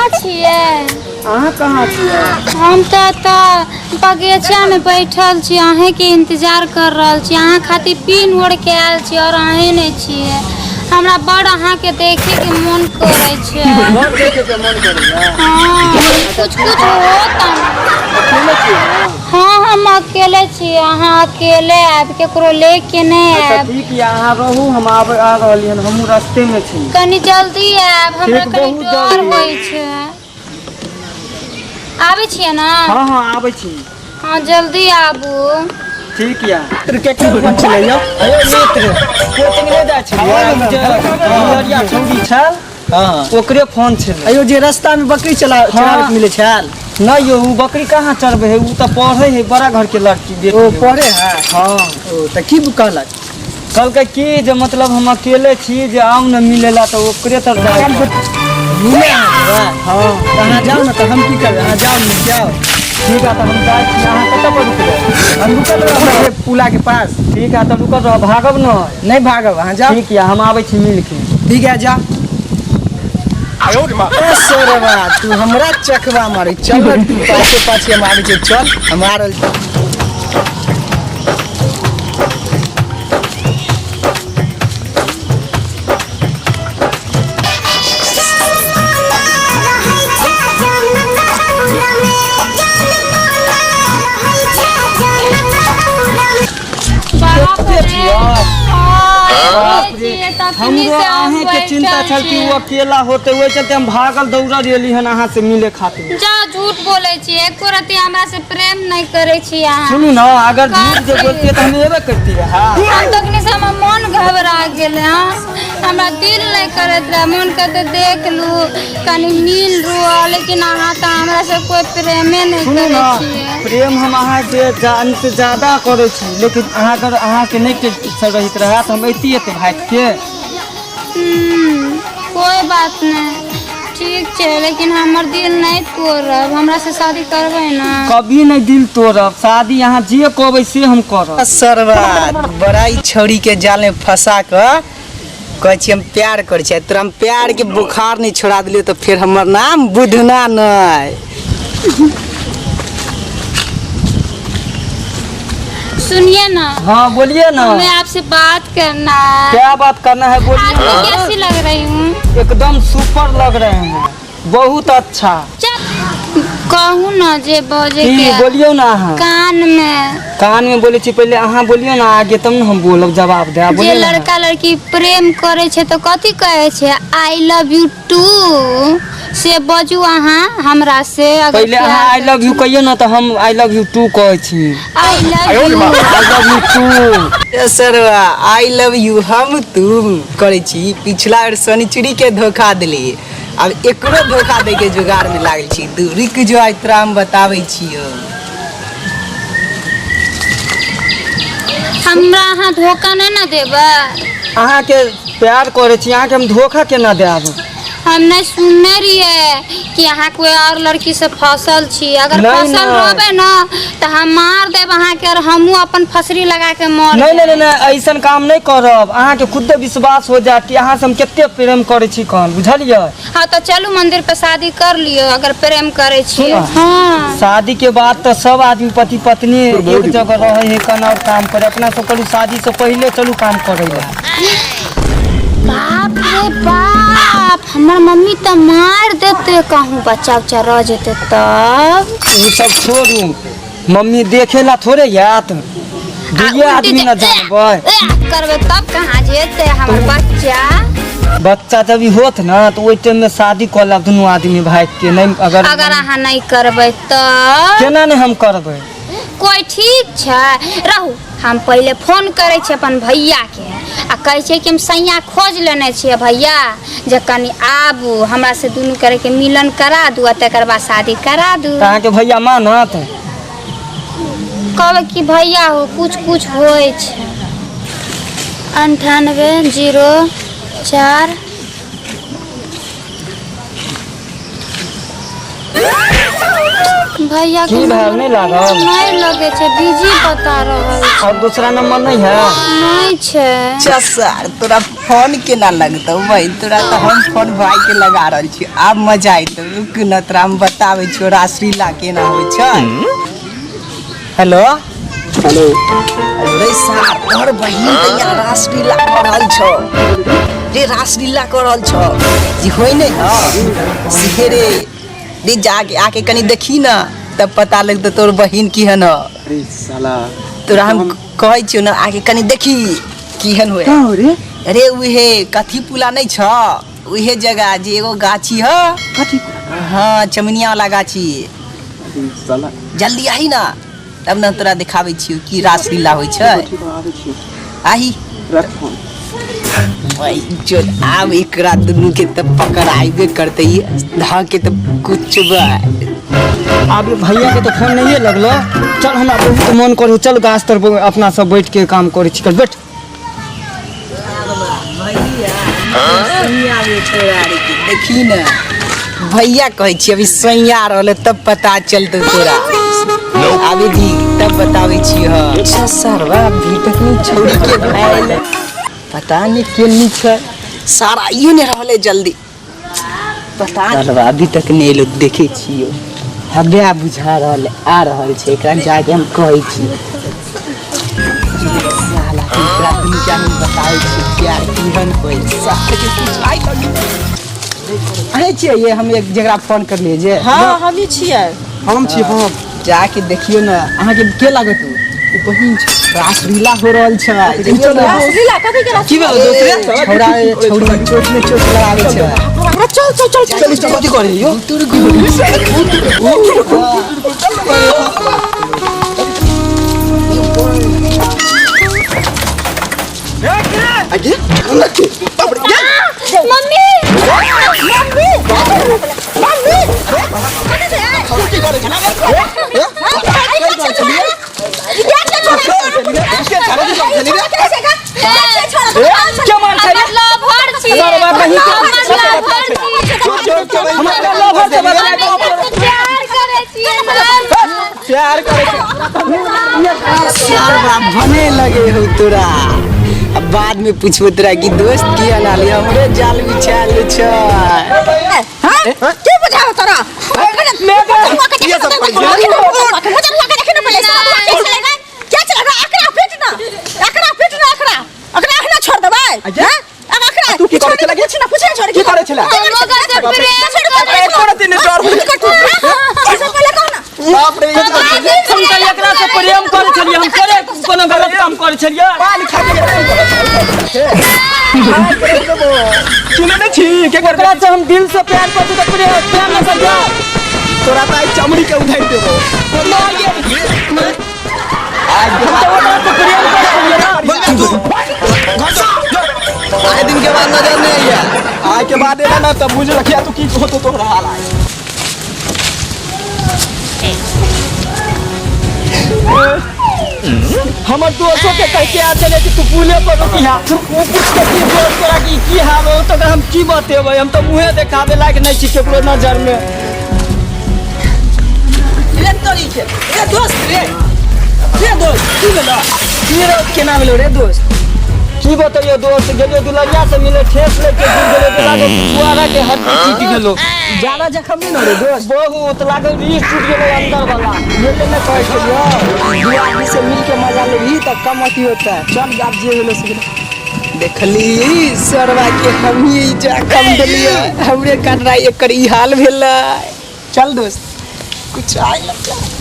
कहाँ छियै? अहाँ कहाँ छियै? हम तऽ एतऽ बगीचामे बैठल छी, अहीँके इंतजार कर रहल छी। अहाँ खातिर पिन ओढ़ के आयल छी और अहीं नहि छियै। हमरा बड़ अहाँके देखैके मोन करै छै। बड़ देखैके मोन करैया? हाँ, कुछ कुछ होता। अकेले छियै ने? हाँ, हम अकेले छी। अहाँ अकेले आयब, केकरो ले के नहि अच्छा आयब। ठीक यऽ, अहाँ रहू, हम आबै आ रहली हन, हमहूँ रस्तेमे छी। कनी जल्दी आयब, हमरा ठीक, कनी बहुत डर जल्दी। होइ छै। आबै छियै ने? हाँ हाँ, आबै छी। हाँ, जल्दी आबू। ठीक यऽ। मित्र के की फोन छलै यौ? अयो मित्र, कोचिंग नहि जाइ छलियै जे गुजरिया छौड़ी छल, हाँ। ओकरे फोन छलै। अयो, जे रास्ता में बकरी चला चराबैत मिलै छल? नहि यौ, ओ बकरी कहाँ चरबै है, ओ तऽ पढ़ै है, बड़ा घर के लड़की बेटी ओ है। पढ़े है? हाँ। ओ तऽ की कहलक? कहलकै की जे मतलब हम अकेले छी, जे आउ ने मिले ला, तऽ ओकरे तर जाइ। मिले अहाँ जेबै? हाँ। तऽ अहाँ जाउ ने, तऽ हम की करबै? अहाँ जाउ, मिल जाउ। ठीक है, तऽ हम जाइ छी। अहाँ कतऽ पर रुकबै? हम रुकल रहब पुला के पास। ठीक है, तऽ रुकल रहब, भागब न। नहि भागब, अहाँ जाउ। ठीक यऽ, हम आबै छी मिल के। ठीक है, जा। ए सोरबा, तू हमरा चखबा मारे? चल ने तू, पाछे पाछे हम आबै छियै। चल, हम आ रहल छी। बाप रे, बाप हाँ, रे, छियै तखनी हमरो से हम अहेंके चिंता बैठल छल कि छी। ओ अकेला होते, ओहि चलते हम भागल दौड़ल एली हन अहाँ से मिले खातिर। जा, झूठ बोलै छी, एको रति हमरा से प्रेम नहि करै छी अहाँ। सुनू ने, अगर झूठ जे बोलतियै तऽ हम एबे करतियै। हाँ। हम तखनी से हमर मन घबरा गेल। हँ, हमरा दिल नहि करैत रहै, मन करते देख लू, कनि मिल लू, लेकिन अहाँ तऽ हमरा से कोइ प्रेमे नहि सुनू करै ने, छियै। प्रेम हम अहाँके जान से ज्यादा करै छी, लेकिन अहाँ अगर अहाँके नहि टेंशन रहैत रहए तऽ हम अइती एते भागिके? कोइ बात नहि, ठीक छै, लेकिन हमर दिल नहि तोड़ब। हमरा से शादी करबै ने? कभी नहि दिल तोड़ब। शादी अहाँ जे कहबै से हम करब। सरवा, बड़ा ई छौड़ी के जाल में फंसा कऽ कहै छी हम प्यार करै छियै। तोरा हम प्यार के बुखार नहि छोड़ा देलियै तऽ फेर हमर नाम बुधना नहि। सुनिए ना। हाँ, बोलिए ना। हमें आपसे बात करना है। क्या बात करना है, बोलिए आज मैं ना। कैसी लग रही हूँ? एकदम सुपर लग रहे हैं, बहुत अच्छा। चल, कहू ना जे बजे की के। बोलियौ ना अहाँ। कान में। कान में बोलै छी? पहिले अहाँ बोलियौ ना आगे, तब ने हम बोलब, जवाब देब। जे बोलियौ ना। लड़का लड़की प्रेम करे छै तऽ कथी कहै छै? I love you to. से बजू अहाँ हमरा से अगर पहिले अहाँ प्यार I love you कहियौ ने, तऽ हम I love you two कहै छी। I love you. I love you too. A सरवा, I love you हम तुम करै छी। पिछला बेर शनिचरी के धोखा देली, आब एकरो धोखा दै के जुगाड़ में लागल छी। तू रुक जो, आइ तोरा हम बताबै छियौ। हमरा अहाँ धोखा नहि ने देबै? अहाँके प्यार करै छी, अहाँके हम धोखा केना देब? हम नहि सुनने रहियै कि अहाँ कोई और लड़की से फसल छी। अगर नहीं, फसल नहीं। रहबै ने तऽ हम मार देब अहाँके और हमहूँ अपन फसरी लगा के मर नहीं नहीं नहीं नहीं, ऐसन काम नहीं करब। अहाँके खुदे विश्वास हो जायत कि अहाँ से हम कते प्रेम करै छी कन, बुझलियै? हाँ, तऽ चलू मंदिर पे शादी कर लियौ, अगर प्रेम करै छी। सुनू। हाँ। शादी के बाद तऽ सब आदमी पति पत्नी एक जगह रहे है कन और काम करे। अपना सब करू, शादी से पहिले चलू काम करे ला। बाप रे बाप, हमर मम्मी तऽ मार देते, कहूँ बच्चा उच्चा रह जेते तब। उ सब छोड़ू, मम्मी देखे ला थोड़े आयत, दुइये आदमी न जानबै। करबै तब कहाँ जेते हमर बच्चा? बच्चा जब ई होत ना तऽ ओहि टाइम में शादी कऽ लेब दुनू आदमी भागि के। नहीं अगर अगर अहाँ नहीं करबै तऽ? केना नहि हम करबै? कोइ ठीक छै, रहू, हम पहिले फोन करै छियै अपन भैयाके आ कहै छियै कि हम सैया खोज लेने छियै भैया, जे कनि आबू, हमरा से दुनू करैके मिलन करा दू आ तकर बाद शादी करा दू। तऽ अहाँके भैया मानत? कहबै कि भैया हो, कुछ कुछ होइ छै। 9804। भैया के की भेल, नंबर नहि लागल? नहि लगे छै, बिजी बता रहल छै। और दूसरा नंबर नहीं है? नहि छै। अच्छा सर, तोरा फोन केना लगतौ बहिन? तोरा तऽ हम फोन भाई के लगा रहल छी, आब मजा अयतौ। रुक न, तोरा हम बताबै छियौ रासलीला केना होइ छै। Hello hello. अरे सार, तोहर बहिन तऽ यहाँ रासलीला कऽ रहल छौ रे, रासलीला कऽ रहल छौ जे होइ नहि हँ से रे। रे जाके आके कनि देखी न, तब पता लगतौ तोहर बहिन केहन ह। अरे साला, तोरा हम कहै छियौ न, आके कनि देखी केहन होइ। कहाँ रे? अरे उहे कथी पुला नहि छ, उहे जगह जे एगो गाछी ह। कथी? हाँ, चमनिया वाला गाछी। अरे साला, जल्दी आही न, तब ने तोरा देखाबै छियौ की रासलीला होइ छै। ठीक बा, आबै छियौ। आही। रख फोन। चल, आब एकरा दुनू के तऽ पकड़ाइबे करतै, धऽ के तऽ कुछ। आब भैया के तो फोन नहीं लगलो। चल, हमरा बहुत मन करे, चल गाछ तर अपना सब बैठ के काम करे छी। चल बैठ। देखी ने भैया, कहै छी अभी सैया रहले, तब पता चलतौ तोरा। आबे दी, तब बताबै छी। हाँ, अच्छा सरवा, अभी तक नहीं छोड़ी के भाई, पता नहीं केनी छै सारा, इहो नहीं रहले जल्दी। पता नहीं अभी तक नहीं एलो। देखे छियो, हबे बुझा रहल आ रहल छै। एकरा जाके हम कहै छी, साला एकरा दुनू के हम बताबै छी प्यार केहन होइ। साला के कुछ I love you. अहीं छियै ये हम एक जकरा फोन करलियै जे? हाँ, हमही छियै। हम छी, हम। जाके देखियौ ने, अहाँके के लागत? ओ बहिन छै, रासलीला हो रहल छै, देखियौ ने। रासलीला कथी के? की भेल दोस्त रे? छौड़ा छौड़ी चोट में चोट लगाबै छै। अरे चल चल चल चल। चल, कथी करे यौ? आगे लगे, बाप रे। Mummy, mummy, mummy! की करे छला? क्या मार खाई? हमर लवर छी। सरवा कहीं के- हमर लवर छी। हमरा लवर से बता। हम एकरा से प्यार करै छियै ना। प्यार करे छै। सारा भने लगे हो तोरा। अब बाद में पूछबो तोरा कि दोस्त की अनाली हमरे जाल बिछायल छै। के बुझाओ तोरा? ये सब करै छै। क्या चला? एकरा पीट ना, एकरा पीट ना, एकरा एकरा अखना छोड़ देबै। हैं, एकरा तू की करै छला? पूछ ना, पूछ ना, छोड़। की करै छला? हम ओकरा से प्रेम करै एको रत्ती नहि डर होइ। सब पहिले कहो ना। बाप रे, ई कथी करै छलै? हम तऽ एकरा से प्रेम करै छलियै, हम थोड़े कोनो गलत काम करै छलियै। पान खा के प्रेम करै छलै। सुनै नहि छी के कर? एकरा से हम दिल से प्यार करै छी तऽ प्रेम प्रेम नहि करियै? तोरा तऽ आइ चमड़ी के उधारि देबो। हम तऽ ओकरा से प्रेम करै छलियै ना। तू आए दिन के बाद नजर नहीं आइया। आए के बाद एला ना तब बुझ रखिया तू की होतो तोहरा हाल आए। हमर दोस्तों के कह के आ चले कि तू पुले पर रुकिहा। उ पूछ के की दोस्त तोरा की की हाल हो, तो हम की बतेबै? हम तो मुँहे देखाबे लायक नहीं छी केकरो नजर में। रे तोरी के, रे दोस्त, रे रे दोस्त, की भेलो? की रे, केना भेलो रे दोस्त? की बतैयो दोस्त, गेलियो दुलरिया से मिले, ठेस लेके गिर गेलो तो लागल पुआरा के हड्डी टूट गेलो। ज्यादा जखम नहीं न रे दोस्त? बहुत लागल, रीढ़ टूट गेलो अंदर वाला। ये ले ना, कहै छलियो दू आदमी से मिल के मजा लेबही तऽ कम अथी होता है। चल, आब जे भेलो से भेलो। देखली सरवा के, हम ही जखम देलियै, हमरे कटरा एकर ई हाल भेलै। चल दोस्त, कुछ आइ लग।